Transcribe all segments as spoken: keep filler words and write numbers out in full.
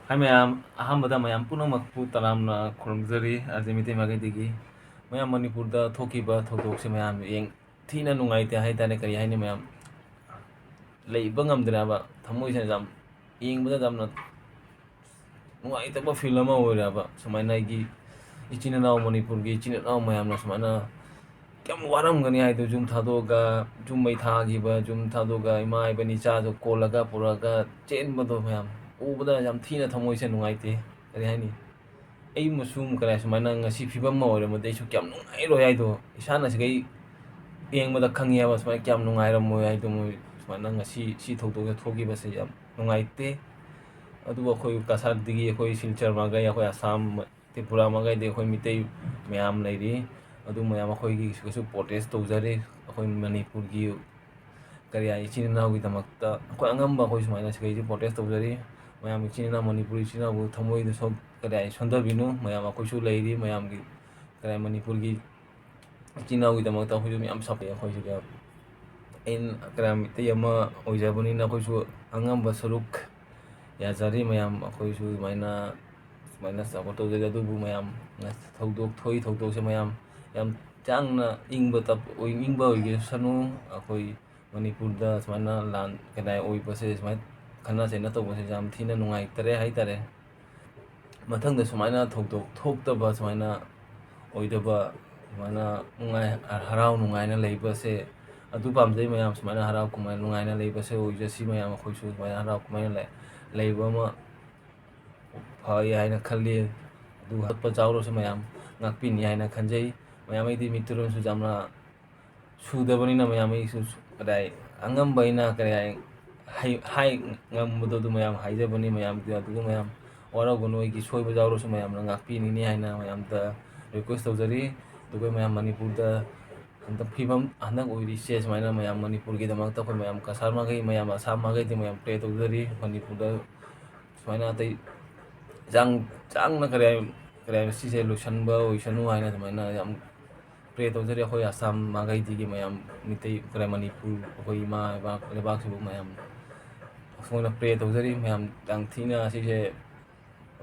ꯍꯥꯏ ꯃꯌꯥꯝ, ꯑꯍꯥꯟꯕꯗ ꯃꯌꯥꯝ ꯄꯨꯝꯅꯃꯛꯄꯨ ꯇꯔꯥꯝꯅ ꯈꯨꯔꯨꯝꯖꯔꯤ ꯑꯥꯔ ꯖꯦ ꯃꯤꯇꯩ ꯃꯥꯏꯀꯩꯗꯒꯤ꯫ ꯃꯌꯥꯝ, ꯃꯅꯤꯄꯨꯔꯗ ꯊꯣꯛꯈꯤꯕ ꯊꯧꯗꯣꯛꯁꯦ ꯃꯌꯥꯝ ꯌꯦꯡ ꯊꯤꯅ ꯅꯨꯡꯉꯥꯏꯇꯦ ꯍꯥꯏ ꯇꯥꯔꯦ꯫ ꯀꯔꯤ ꯍꯥꯏꯅꯤ ꯃꯌꯥꯝ, ꯂꯩꯕ ꯉꯝꯗ꯭ꯔꯦ ꯍꯥꯏꯕ꯫ ꯊꯃꯣꯏꯁꯤꯅ ꯌꯥꯝ, ꯌꯦꯡꯕꯗ ꯌꯥꯝꯅ ꯅꯨꯡꯉꯥꯏꯇꯕ ꯐꯤꯜ ꯑꯃ ꯑꯣꯏꯔꯦ ꯍꯥꯏꯕ꯫ ꯁꯨꯃꯥꯏꯅ ꯑꯩꯒꯤ ꯏꯆꯤꯟ ꯏꯅꯥꯎ, ꯃꯅꯤꯄꯨꯔꯒꯤ ꯏꯆꯤꯟ ꯏꯅꯥꯎ ꯃꯌꯥꯝꯅ ꯁꯨꯃꯥꯏꯅ ꯀꯌꯥꯝ ꯋꯥꯔꯝꯒꯅꯤ ꯍꯥꯏꯗꯣ꯫ ꯌꯨꯝ ꯊꯥꯗꯣꯛꯑꯒ, ꯌꯨꯝ ꯃꯩ ꯊꯥꯈꯤꯕ, ꯌꯨꯝ ꯊꯥꯗꯣꯛꯑꯒ ꯏꯃꯥ ꯏꯕꯥꯅꯤ ꯏꯆꯥꯗꯣ ꯀꯣꯜꯂꯒ ꯄꯨꯔꯛꯑꯒ ꯆꯦꯟꯕꯗꯣ ꯃꯌꯥꯝ ꯎꯕꯗ ꯌꯥꯝ ꯊꯤꯅ ꯊꯃꯣꯏꯁꯦ ꯅꯨꯡꯉꯥꯏꯇꯦ꯫ ꯀꯔꯤ ꯍꯥꯏꯅꯤ? ꯑꯩ ꯃꯁꯨꯝ ꯀꯔꯥꯏ ꯁꯨꯃꯥꯏꯅ ꯉꯁꯤ ꯐꯤꯕꯝ ꯑꯃ ꯑꯣꯏꯔꯝꯃꯗꯤ ꯑꯩꯁꯨ ꯀꯌꯥꯝ ꯅꯨꯡꯉꯥꯏꯔꯣꯏ ꯍꯥꯏꯗꯣ ꯏꯁꯥꯅ ꯁꯤꯈꯩ ꯌꯦꯡꯕꯗ ꯈꯪꯉꯦꯕ꯫ ꯁꯨꯃꯥꯏꯅ ꯀꯌꯥꯝ ꯅꯨꯡꯉꯥꯏꯔꯝꯃꯣꯏ ꯍꯥꯏꯗꯣ꯫ ꯃꯣꯏ ꯁꯨꯃꯥꯏꯅ ꯉꯁꯤ ꯁꯤ ꯊꯧꯗꯣꯛꯁꯦ ꯊꯣꯛꯈꯤꯕꯁꯦ ꯌꯥꯝ ꯅꯨꯡꯉꯥꯏꯇꯦ꯫ ꯑꯗꯨꯕꯨ ꯑꯩꯈꯣꯏ ꯀꯁꯥꯔꯗꯒꯤ, ꯑꯩꯈꯣꯏ ꯁꯤꯜꯆꯔ ꯃꯥꯏꯀꯩ, ꯑꯩꯈꯣꯏ ꯑꯁꯥꯝ, ꯇ꯭ꯔꯤꯄꯨꯔꯥ ꯃꯥꯏꯀꯩꯗꯒꯤ ꯑꯩꯈꯣꯏ ꯃꯤꯇꯩ ꯃꯌꯥꯝ ꯂꯩꯔꯤ꯫ ꯑꯗꯨ ꯃꯌꯥꯝ ꯑꯩꯈꯣꯏꯒꯤꯁꯨ ꯄ꯭ꯔꯣꯇꯦꯁ ꯇꯧꯖꯔꯤ꯫ ꯑꯩꯈꯣꯏ ꯃꯅꯤꯄꯨꯔꯒꯤ ꯀꯔꯤ ꯍꯥꯏ, ꯏꯆꯤꯟ ꯏꯅꯥꯎꯒꯤꯗꯃꯛꯇ ꯑꯩꯈꯣꯏ ꯑꯉꯝꯕ ꯑꯩꯈꯣꯏ ꯁꯨꯃꯥꯏꯅ ꯁꯤꯈꯩꯁꯦ ꯄ꯭ꯔꯣꯇꯦꯁ ꯇꯧꯖꯔꯤ꯫ ꯃꯌꯥꯝ ꯏꯆꯤꯟ ꯏꯅꯥꯎ, ꯃꯅꯤꯄꯨꯔ ꯏꯆꯤꯟ ꯏꯅꯥꯎꯕꯨ ꯊꯃꯣꯏꯗ ꯁꯣꯛ-, ꯀꯔꯤ ꯍꯥꯏ, ꯁꯣꯟꯊꯕꯤꯅꯨ꯫ ꯃꯌꯥꯝ ꯑꯩꯈꯣꯏꯁꯨ ꯂꯩꯔꯤ꯫ ꯃꯌꯥꯝꯒꯤ ꯀꯔꯤ ꯍꯥꯏ, ꯃꯅꯤꯄꯨꯔꯒꯤ ꯏꯆꯤꯟ ꯏꯅꯥꯎꯒꯤꯗꯃꯛꯇ ꯑꯩꯈꯣꯏꯁꯨ ꯃꯌꯥꯝ ꯁꯞꯄꯣꯔꯠ꯫ ꯑꯩꯈꯣꯏꯁꯤꯗ ꯑꯩꯅ ꯀꯔꯤ ꯍꯥꯏ, ꯃꯤꯇꯩ ꯑꯃ ꯑꯣꯏꯖꯕꯅꯤꯅ ꯑꯩꯈꯣꯏꯁꯨ ꯑꯉꯝꯕ ꯁꯔꯨꯛ ꯌꯥꯖꯔꯤ꯫ ꯃꯌꯥꯝ ꯑꯩꯈꯣꯏꯁꯨ ꯑꯗꯨꯃꯥꯏꯅ, ꯁꯨꯃꯥꯏꯅ ꯁꯞꯄꯣꯔꯠ ꯇꯧꯖꯔꯤ꯫ ꯑꯗꯨꯕꯨ ꯃꯌꯥꯝ, ꯊꯧꯗꯣꯛ ꯊꯣꯛꯏ ꯊꯧꯗꯣꯛꯁꯦ ꯃꯌꯥꯝ ꯌꯥꯝ ꯆꯥꯡꯅ ꯏꯪꯕ ꯇꯞ-, ꯏꯪꯕ ꯑꯣꯏꯒꯤꯁꯅꯨ꯫ ꯑꯩꯈꯣꯏ ꯃꯅꯤꯄꯨꯔꯗ ꯁꯨꯃꯥꯏꯅ ꯂꯥꯟ ꯀꯗꯥꯏ ꯑꯣꯏꯕꯁꯦ, ꯁꯨꯃꯥꯏꯅ ꯈꯠꯅ ꯆꯩꯅ ꯇꯧꯕꯁꯦ ꯌꯥꯝ ꯊꯤꯅ ꯅꯨꯡꯉꯥꯏꯇꯔꯦ ꯍꯥꯏꯇꯥꯔꯦ꯫ ꯃꯊꯪꯗ ꯁꯨꯃꯥꯏꯅ ꯊꯧꯗꯣꯛ ꯊꯣꯛꯇꯕ, ꯁꯨꯃꯥꯏꯅ ꯑꯣꯏꯗꯕ, ꯁꯨꯃꯥꯏꯅ ꯅꯨꯡꯉꯥꯏ, ꯍꯔꯥꯎ ꯅꯨꯡꯉꯥꯏꯅ ꯂꯩꯕꯁꯦ ꯑꯗꯨ ꯄꯥꯝꯖꯩ꯫ ꯃꯌꯥꯝ ꯁꯨꯃꯥꯏꯅ ꯍꯔꯥꯎ ꯀꯨꯝꯍꯩ ꯅꯨꯡꯉꯥꯏꯅ ꯂꯩꯕꯁꯦ ꯑꯣꯏꯖꯁꯤ꯫ ꯃꯌꯥꯝ ꯑꯩꯈꯣꯏꯁꯨ ꯁꯨꯃꯥꯏꯅ ꯍꯔꯥꯎ ꯀꯨꯝꯍꯩꯅ ꯂꯩ-, ꯂꯩꯕ ꯑꯃ ꯐꯩ ꯍꯥꯏꯅ ꯈꯜꯂꯤ꯫ ꯑꯗꯨ ꯍꯥꯠꯄ ꯆꯥꯎꯔꯁꯨ ꯃꯌꯥꯝ ꯉꯥꯛꯄꯤꯅꯤ ꯍꯥꯏꯅ ꯈꯟꯖꯩ꯫ ꯃꯌꯥꯝ ꯑꯩꯗꯤ ꯃꯤꯇꯨꯔꯣꯟꯁꯨ ꯌꯥꯝꯅ ꯁꯨꯗꯕꯅꯤꯅ ꯃꯌꯥꯝ ꯑꯩꯁꯨ ꯁꯨ-, ꯀꯗꯥꯏ ꯑꯉꯝꯕ ꯑꯩꯅ ꯀꯔꯤ ꯍꯥꯏ, ꯍꯥꯏ, ꯍꯥꯏ ꯉꯝꯕꯗꯣ ꯑꯗꯨ ꯃꯌꯥꯝ ꯍꯥꯏꯖꯕꯅꯤ꯫ ꯃꯌꯥꯝꯗꯤ ꯑꯗꯨꯒ ꯃꯌꯥꯝ ꯋꯥꯔꯧꯒꯅꯨ, ꯑꯩꯒꯤ ꯁꯣꯏꯕ ꯌꯥꯎꯔꯁꯨ ꯃꯌꯥꯝꯅ ꯉꯥꯛꯄꯤꯅꯤꯡꯉꯤ ꯍꯥꯏꯅ ꯃꯌꯥꯝꯗ ꯔꯤꯀ꯭ꯋꯦꯁ ꯇꯧꯖꯔꯤ꯫ ꯑꯗꯨꯒ ꯃꯌꯥꯝ ꯃꯅꯤꯄꯨꯔꯗ ꯍꯟꯗꯛ ꯐꯤꯕꯝ ꯍꯟꯗꯛ ꯑꯣꯏꯔꯤꯁꯦ ꯁꯨꯃꯥꯏꯅ ꯃꯌꯥꯝ ꯃꯅꯤꯄꯨꯔꯒꯤꯗꯃꯛꯇ ꯑꯩꯈꯣꯏ ꯃꯌꯥꯝ ꯀꯁꯥꯔ ꯃꯥꯏꯀꯩ ꯃꯌꯥꯝ ꯑꯁꯥꯝ ꯃꯥꯏꯀꯩꯗꯤ ꯃꯌꯥꯝ ꯄ꯭ꯔꯦ ꯇꯧꯖꯔꯤ꯫ ꯃꯅꯤꯄꯨꯔꯗ ꯁꯨꯃꯥꯏꯅ ꯑꯇꯩ ꯆꯥꯡ, ꯆꯥꯡꯅ ꯀꯔꯤ ꯍꯥꯏ-, ꯀꯔꯤ ꯍꯥꯏ-, ꯁꯤꯁꯦ ꯂꯣꯏꯁꯤꯟꯕ ꯑꯣꯏꯁꯅꯨ ꯍꯥꯏꯅ ꯑꯗꯨꯃꯥꯏꯅ ꯌꯥꯝ ꯄ꯭ꯔꯦ ꯇꯧꯖꯔꯤ꯫ ꯑꯩꯈꯣꯏ ꯑꯁꯥꯝ ꯃꯥꯏꯀꯩꯗꯒꯤ ꯃꯌꯥꯝ ꯃꯤꯇꯩ ꯀꯔꯤ ꯃꯅꯤꯄꯨꯔ ꯑꯩꯈꯣꯏ ꯏꯃꯥ ꯂꯩꯕꯥꯛ, ꯂꯩꯕꯥꯛꯁꯤꯕꯨ ꯃꯌꯥꯝ ꯑꯁꯨꯃꯥꯏꯅ ꯄ꯭ꯔꯦ ꯇꯧꯖꯔꯤ꯫ ꯃꯌꯥꯝ ꯌꯥꯝ ꯊꯤꯅ ꯑꯁꯤꯁꯦ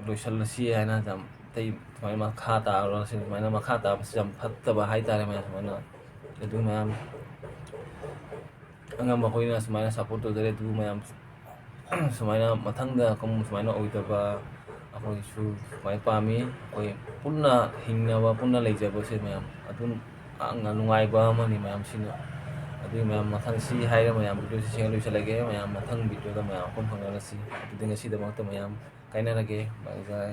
ꯂꯣꯏꯁꯤꯜꯂꯁꯤ ꯍꯥꯏꯅ ꯌꯥꯝ ꯑꯇꯩ ꯁꯨꯃꯥꯏꯅ ꯃꯈꯥ ꯇꯥꯔꯁꯤ, ꯁꯨꯃꯥꯏꯅ ꯃꯈꯥ ꯇꯥꯕꯁꯤ ꯌꯥꯝ ꯐꯠꯇꯕ ꯍꯥꯏꯇꯥꯔꯦ ꯃꯌꯥꯝ꯫ ꯁꯨꯃꯥꯏꯅ ꯑꯗꯨ ꯃꯌꯥꯝ ꯑꯉꯝꯕ ꯑꯩꯈꯣꯏꯅ ꯁꯨꯃꯥꯏꯅ ꯁꯞꯄꯣꯔꯠ ꯇꯧꯖꯔꯦ꯫ ꯑꯗꯨ ꯃꯌꯥꯝ ꯁꯨꯃꯥꯏꯅ ꯃꯊꯪꯗ ꯀꯨꯝ ꯁꯨꯃꯥꯏꯅ ꯑꯣꯏꯗꯕ ꯑꯩꯈꯣꯏꯁꯨ ꯁꯨꯃꯥꯏꯅ ꯄꯥꯝꯃꯤ꯫ ꯑꯩꯈꯣꯏ ꯄꯨꯟꯅ ꯍꯤꯡꯅꯕ, ꯄꯨꯟꯅ ꯂꯩꯖꯕꯁꯦ ꯃꯌꯥꯝ ꯑꯗꯨꯝ ꯌꯥꯝꯅ ꯅꯨꯡꯉꯥꯏꯕ ꯑꯃꯅꯤ ꯃꯌꯥꯝ ꯁꯤꯅ꯫ ꯑꯗꯨꯒꯤ ꯃꯌꯥꯝ ꯃꯊꯪ ꯁꯤ ꯍꯥꯏꯔ ꯃꯌꯥꯝ ꯚꯤꯗꯤꯑꯣꯁꯤ ꯁꯤꯡ ꯂꯣꯏꯁꯤꯜꯂꯒꯦ꯫ ꯃꯌꯥꯝ ꯃꯊꯪ ꯚꯤꯗꯤꯑꯣꯗ ꯃꯌꯥꯝ ꯑꯃꯨꯛ ꯐꯪꯅꯔꯁꯤ꯫ ꯑꯗꯨꯗꯤ ꯉꯁꯤꯗꯃꯛꯇ ꯃꯌꯥꯝ ꯀꯥꯏꯅꯔꯒꯦ꯫ ꯕꯥꯏ ꯕꯥꯏ꯫